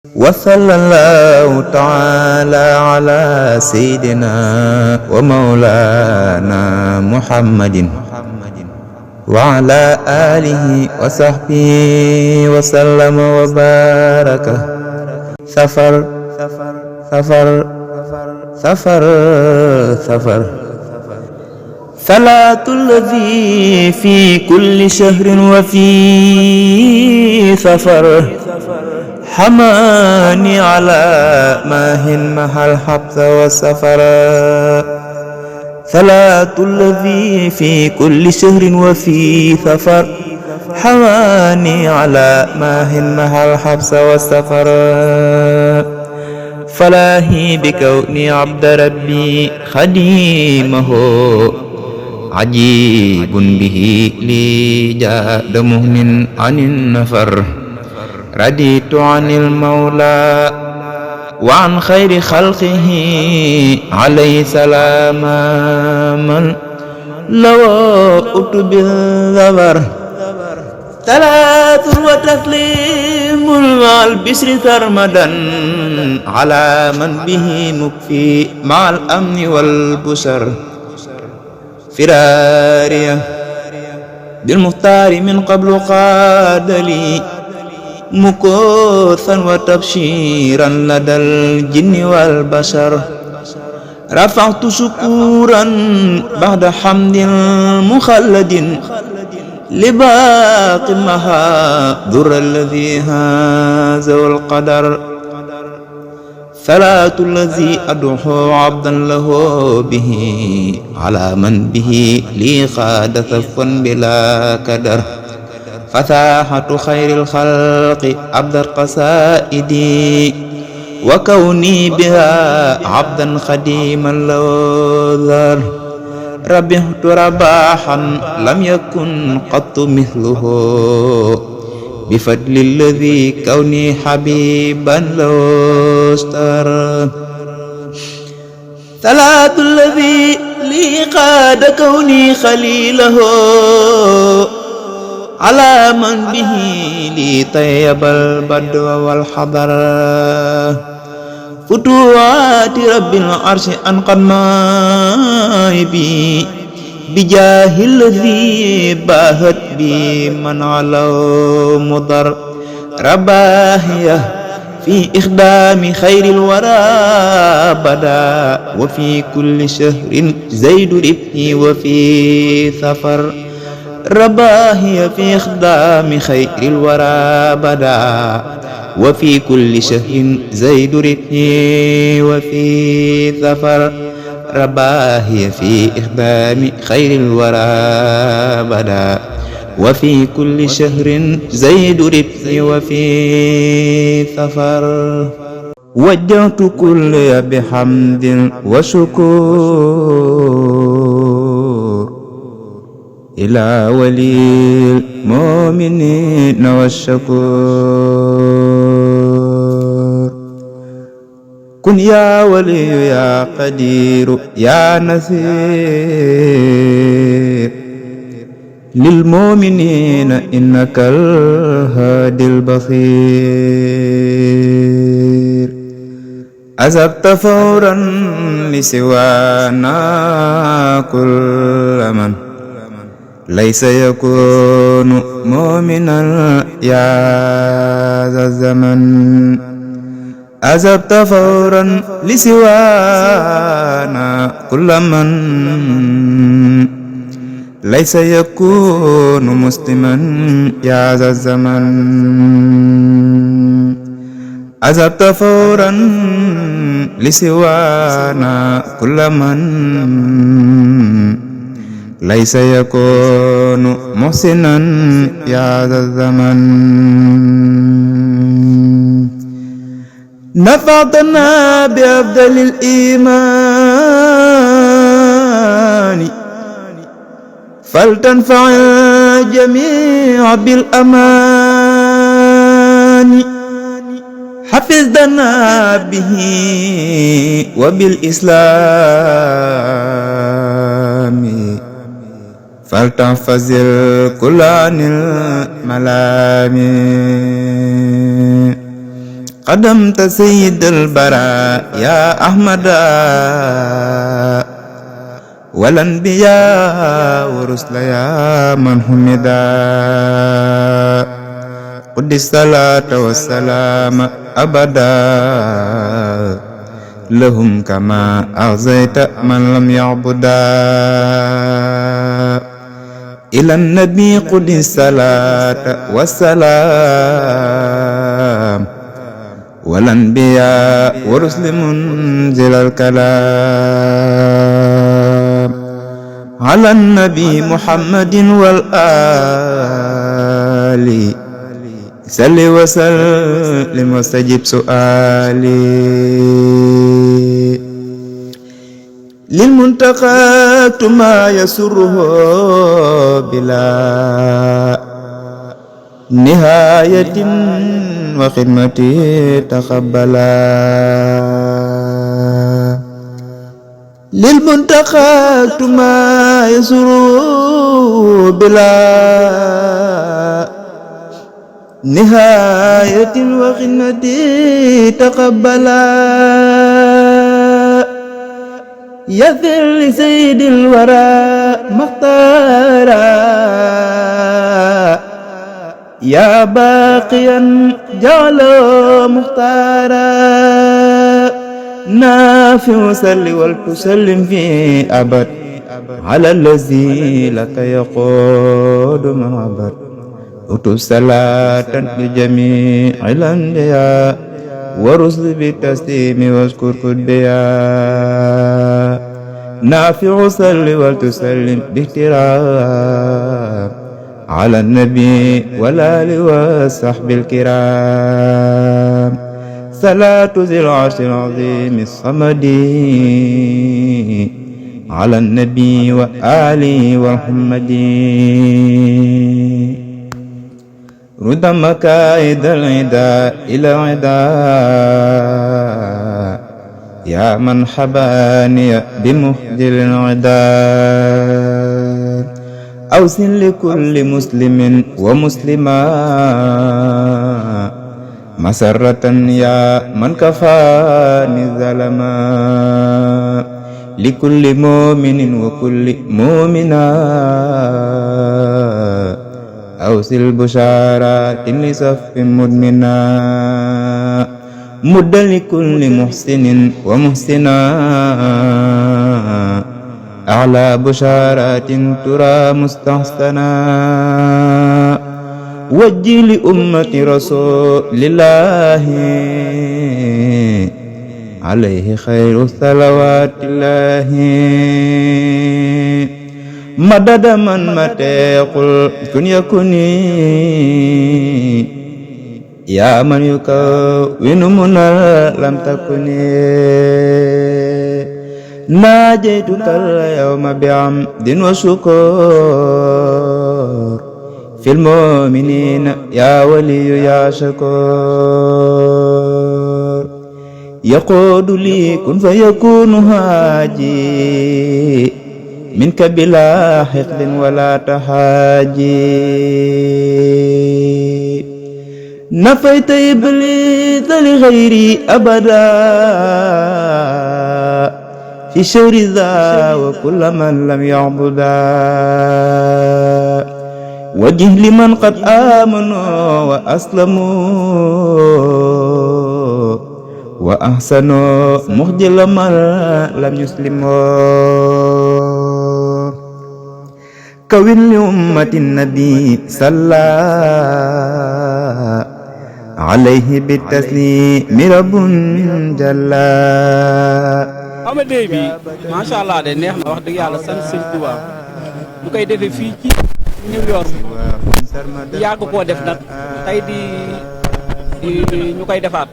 وصلى الله تعالى على سيدنا ومولانا محمد وعلى آله وصحبه وسلم وبارك. سفر سفر سفر سفر صلاة الذي في كل شهر وفي سفر حماني على ماهن مع الحبس والسفر. صلاة الذي في كل شهر وفي سفر حماني على ماهن مع الحبس والسفر. فلاهي بكوني عبد ربي خديمه عجيب به لي جاد مهن عن النفر. رديت عن المولى وعن خير خلقه عليه سلام من لو أتب الذبر. صلاة وتسليم مع البشر سرمدا على من به مكفي مع الأمن والبشر. فرارية بالمختار من قبل قاد لي مكوثا وتبشيرا لدى الجن والبشر. رفعت شكورا بعد حمد مخلد لباق مها ذر الذي هازه القدر. صلاة الذي أدعو عبدا له به على من به لي خاد ثفا بلا كدر. فساحة خير الخلق عبد القصائد وكوني بها عبدا خديما له ذر. ربحت رباحا لم يكن قط مثله بفضل الذي كوني حبيبا له اشترى. صلاة الذي لي قاد كوني خليله على من به لي طيب البدو والحضر. فتوات رب العرش أنقذ مائبي بجاه الذي باهت بي من على مضر. رباهية في إخدام خير الورى بدا وفي كل شهر زيد ربحي وفي سفر. رباهية في إخدام خير الورى بدا وفي كل شهر زيد ربحي وفي سفر. رباهية في إخدام خير الورى بدا وفي كل شهر زيد ربحي وفي سفر. وجهت كل بحمد وشكر إلى ولي المؤمنين والشكور. كن يا ولي يا قدير يا نصير للمؤمنين إنك الهادي البصير. أذبت فورا لسوانا كل من ليس يكون مؤمنا يا ذا الزمن. أذبت فورا لسوانا كل من ليس يكون مسلما يا ذا الزمن. أذبت فورا لسوانا كل من ليس يكون محسنا يا ذا الزمن. نفعتنا بأفضل الإيمان فلتنفع الجميع بالأمان. حفظنا به وبالإسلام فلتحفظ الكل عن الملام. قدمت سيد البراء يا أحمد والأنبياء ورسل يا من حمدا قد الصلاة والسلام أبدا لهم كما أعزيت من لم يعبدا إلى النبي قد الصلاة والسلام والأنبياء ورسل منزل الكلام على النبي محمد والآل صل وسلم واستجب سؤالي للمنتقى ما يسره بلا نهاية وخدمتي تقبلا للمنتقى ما يسره بلا نهاية وخدمتي تقبلا يذل لسيد الورى مختارا يا باقيا جعله مختارا نافع سل ولتسلم في أبد على الذي لك يقود من عبد أتو صلاة لجميع الأنبياء ورسل بالتسليم واذكر كدبيا نافع صل ولتسلم باحترام على النبي والآل والصحب الكرام صلاة ذي العرش العظيم الصمد على النبي وآله والحمد رد مكائد العدا إلى العدا يا من حباني بمخجل العدا أوسن لكل مسلم ومسلمة مسرة يا من كفاني الظلما لكل مؤمن وكل مؤمنة أوصل بشارات لصف مدمنا مد لكل محسن ومحسنا أعلى بشارات ترى مستحسنا وجه لأمة رسول الله عليه خير صلوات الله مدد من متى يقول كن يكوني يا من يكون من لم تكوني ناجيتك اليوم بعمد وشكر في المؤمنين يا ولي يا شكور يقود لي كن فيكون هاجي منك بلا حقد ولا تحاجي نفيت إبليس لغيري أبدا في شور ذا وكل من لم يعبدا وجه لمن قد آمنوا وأسلموا وأحسنوا مخجل من لم يسلموا كون لأمة النبي صلى عليه بالتسليم رب جل ama déy bi macha allah de neex na wax dëgg yàlla sant sëñ Tuubaa ñu koy defee fii ci New York yàgg koo def nag tey di ñu koy defaat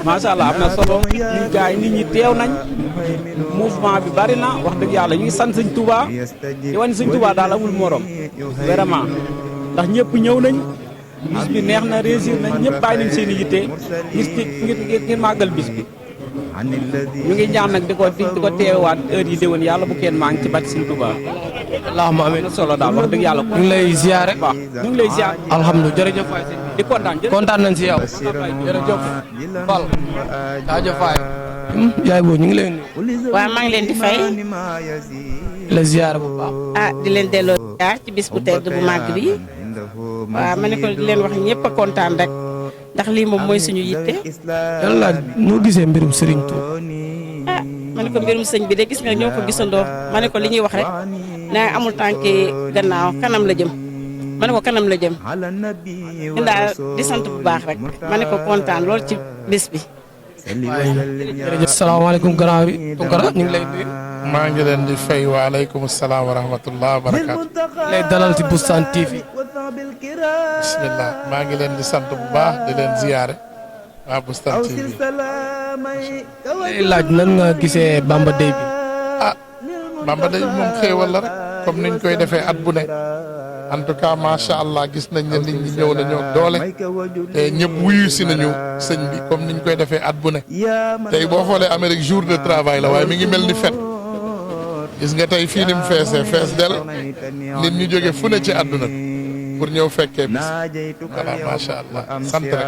macha allah am na solo ñu gaay nit ñi teew nañ mouvement bi bari na wax dëgg yàlla ñu ngi sant sëñ Tuubaa di wan sëñ Tuubaa daal amul morom vraiment ndax ñëpp ñëw nañ bis bi neex na réussir nañ ñëpp bàyyi nañ seen i yitte ngir màggal bis bi ñu ngi ñaan nag di ko teewaat heure yi déwén yàlla bu kenn maa ngi ci bàcc Sëñ Tuubaa allahumma amiin solo daal wax dëgg yàlla. ñu ngi lay ziare. waaw ñu ngi lay ziar. alhamdulilah jërëjëf waay sëñ bi di kontaan kontaan nañ si yow. jërëjëf Fall jaajëf waay. yaay boobu ñu ngi lay nuyu. waaw maa ngi leen di fay. la ziare bu baax. di leen delloo ziar ci bis bu tedd bu màgg bi. waaw ma ne ko di leen wax ñëpp a kontaan rek. ndax lii moom mooy suñu yitte. yàlla noo gisee mbirum Serigne Touba. ma ne ko mbirum sëñ bi de gis nga ñoo ko gisandoo ma ne ko li ñuy wax rek naa amul tànki gannaaw kanam la jëm ma ne ko kanam la jëm ñun daal di sant bu baax rek ma ne ko kontaan lool ci bis bi. jërëjëf salaamaaleykum gannaaw bi Tounkara ñu ngi lay nuyu. maa ngi leen di fay waaleykum salaam wa rahmatullah wa barakaatu. lay dalal ci Boustan TV. bismillah maa ngi leen di sant bu baax di leen ziyaare waa Boustan TV. lay laaj nan nga gisee Bamba Day bi. Bamba Day moom xéewal la rek comme niñ koy defee at bu ne en tout cas macha allah gis nañ ne nit ñi ñëw nañu doole te ñëpp wuyu si nañu sëñ bi comme niñ koy defee at bu ne tey boo xoolee Amérique jour de travail la waaye mi ngi mel ni fête gis nga tey fii ni mu fees del nit ñu jóge fu ne ci àdduna pour ñëw fekkee bis voilà macha allah sant rek.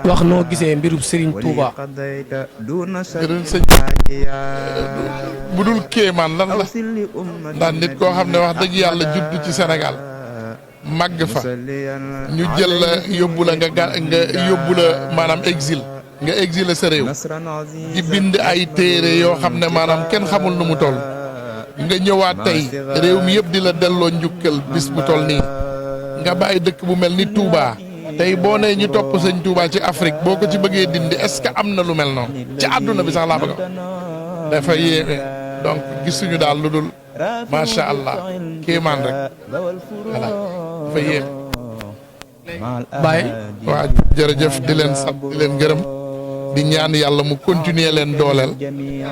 wax noo gisee mbirum Serigne Touba. mbirum sëñ bu dul kéemaan lan la ndax nit koo xam ne wax dëgg yàlla juddu ci Sénégal màgg fa ñu jël la yóbbu la nga yóbbu la maanaam exil nga exilé sa réew di bind ay téere yoo xam ne maanaam kenn xamul nu mu toll nga ñëwaat tey réew mi yëpp di la delloo njukkal bis bu toll nii nga bàyyi dëkk bu mel ni Touba tey boo nee ñu topp sëñ Touba ci Afrique boo ko ci bëggee dindi est-ce que am na lu mel noonu ci àdduna bi sax laa bëgg dafa yéeme donc gisuñu daal lu dul macha allah kéemaan rek voilà dafa yéeme. Baye. waa jërëjëf di leen sant di leen gërëm di ñaan yàlla mu continuer leen dooleel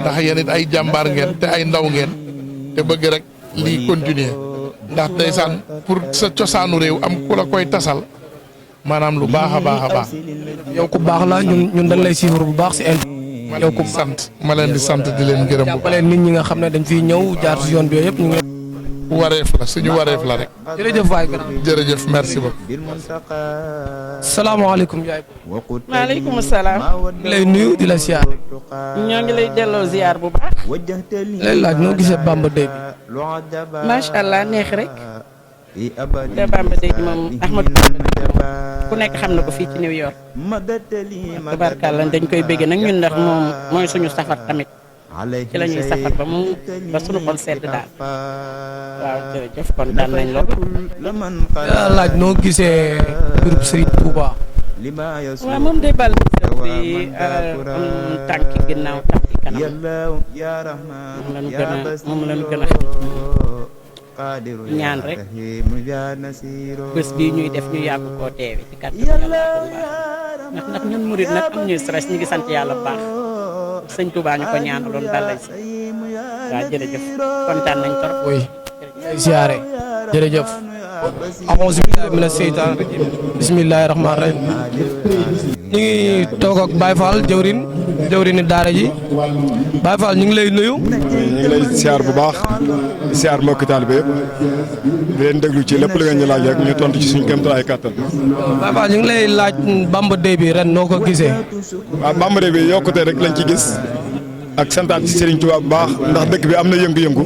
ndax yéen it ay jàmbaar ngeen te ay ndaw ngeen te bëgg rek lii continuer ndax ndeysaan pour sa cosaanu réew am ku la koy tasal maanaam lu baax a baax a baax. yow ku baax la ñun dañ lay suivre bu baax si yow ku sant ma leen di sant di leen gërëm bu baax. jàppale nit ñi nga xam ne dañ fiy ñëw jaar si yoon bi yëpp ñu ngi. wareef la suñu wareef la rek. jërëjëf waay grand. jërëjëf merci beaucoup. salaamaaleykum yaay. maaleykum salaam. ngi lay nuyu di la ziar. ñoo ngi lay delloo ziar bu baax. lay laaj noo gisee Bamba Day bi. macha allah neex rek. te Bamba Day bi moom Ahmadou ku nekk xam na ko fii ci New York. tabarkàlla dañ koy bëgg nag ñun ndax moom mooy suñu safar tamit. ci la ñuy safar ba suñu xol sedd daal. waaw jërëjëf kontaan nañ lool. laaj noo gisee mbirum Serigne Touba. waaw moom day bal bi tànki ginnaaw tànki kanam moom lañu gën a ñaan rek bés bii ñuy def ñu yàgg koo teewe ci kàttan yàlla ndax ñun murid nag am ñuy stress ñu ngi sant yàlla bu baax sëñ Touba ñu ko ñaanaloon balay si waaw jërëjëf kontaan nañ trop. oui ziare jërëjëf. a'uuzu billaahi mina seytaani rajiim bismillaahi rahmaani rahiim. ñu ngi toog ak Baye Fall jëwriñu daara ji Baye Fall ñu ngi lay nuyu. ñu ngi lay siyaar bu baax di siyaar mbokki taalibe yëpp di leen déglu ci lépp li ngeen ñu laaj rek ñu tontu ci suñu kéemtalaay kàttan. Baye Fall ñu ngi lay laaj Bamba Day bi ren noo ko gisee. waaw Bamba Day bi yokkute rek lañ ci gis ak santaat ci Serigne Touba bu baax ndax dëkk bi am na yëngu-yëngu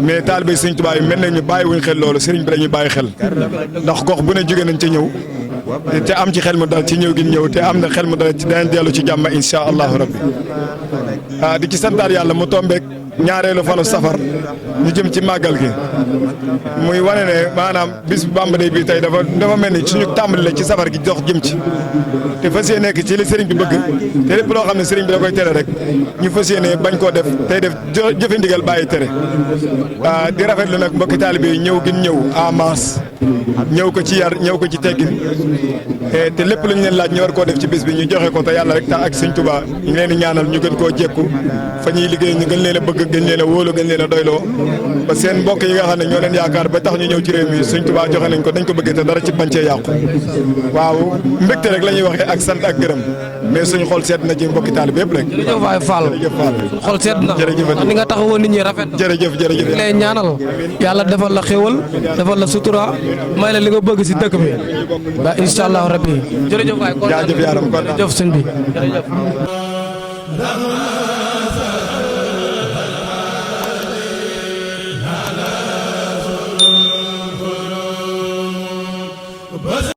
mais taalibe Serigne Touba yi mel na ñu bàyyi wuñ xel loolu Serigne bi dañuy bàyyi xel ndax gox bu ne jóge nañ ca ñëw te am ci xel mu dal ci ñëw gi ñëw te am na xel mu dal ci danañ dellu ci jàmm incha allahu rabbi di ci santaat yàlla mu tombeek ñaareelu fanu safar ñu jëm ci màggal gi muy wane ne maanaam bis Bamba Day bi tey dafa mel ni suñu tàmbali la ci safar gi dox jëm ci te fas yéene nekk ci li sëriñ bi bëgg te lépp loo xam ne sëriñ bi da koy tere rek ñu fas yéene bañ koo def tey def jëfe ndigal bàyyi tere di rafetlu nag mbokki taalibe yi ñëw gin ñëw en masse ñëw ko ci yar ñëw ko ci teggin te lépp lu ñu leen laaj ñu war koo def ci bis bi ñu joxe ko te yàlla rek tax ak Sëñ Tuubaa ñu leen di ñaanal ñu gën koo jekku fa ñuy liggéey ñu gën leen a bëgg gën leen a wóolu gën leen a doyloo ba seen mbokk yi nga xam ne ñoo leen yaakaar ba tax ñu ñëw ci réew mi Sëñ Tuubaa joxe nañ ko dañ ko bëggee te dara ci bañ cee yàqu waaw mbégte rek la ñuy waxee ak sant ak gërëm mais suñu xol seet na ci mbokki taalibe yëpp rek. jërëjëf waay Fall jërëjëf Fall xol seet na jërëjëf ni nga taxawoo nit ñi rafet na jërëjëf jërëjëf lay ñaanal yàlla defal la xéwal defal la sutura may la li nga bëgg si dëkk bi ba incha allah rabbi jërëjëf waay kontaan jaajëf yaaram kontaan jërëjëf sëñ bi jërëjëf